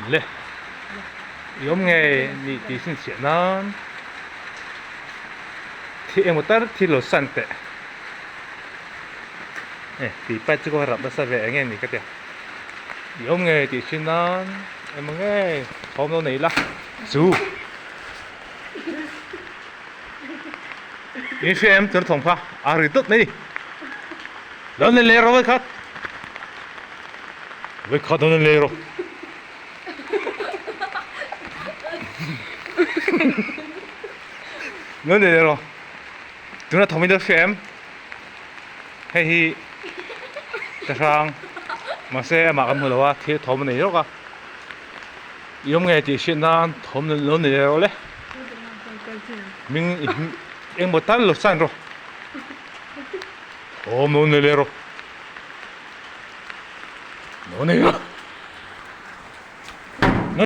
Le i awm ngei nih tih chhinchhiah nan thil engmaw tar thil lo san teh e tih pipe chu ka rap nasa ve eng nge ni ka tia i awm ngei tih chhin nan emaw ngei thawm lo nei la chu in hria em tuna thawm kha a ri dawt mai ni lo nei leh rawh vawikhat vawikhat lo nei leh rawh. Lo nei leh rawh tuna thawm hi lo hria em hei hi ka hrang mahse amah kan hmu lo a thil thawm a nei rawk a i awm ngei tih hriat nan thawm lo nei leh rawh le hming engmaw tal lo sign rawh thawm lo nei leh rawh lo nei rawh.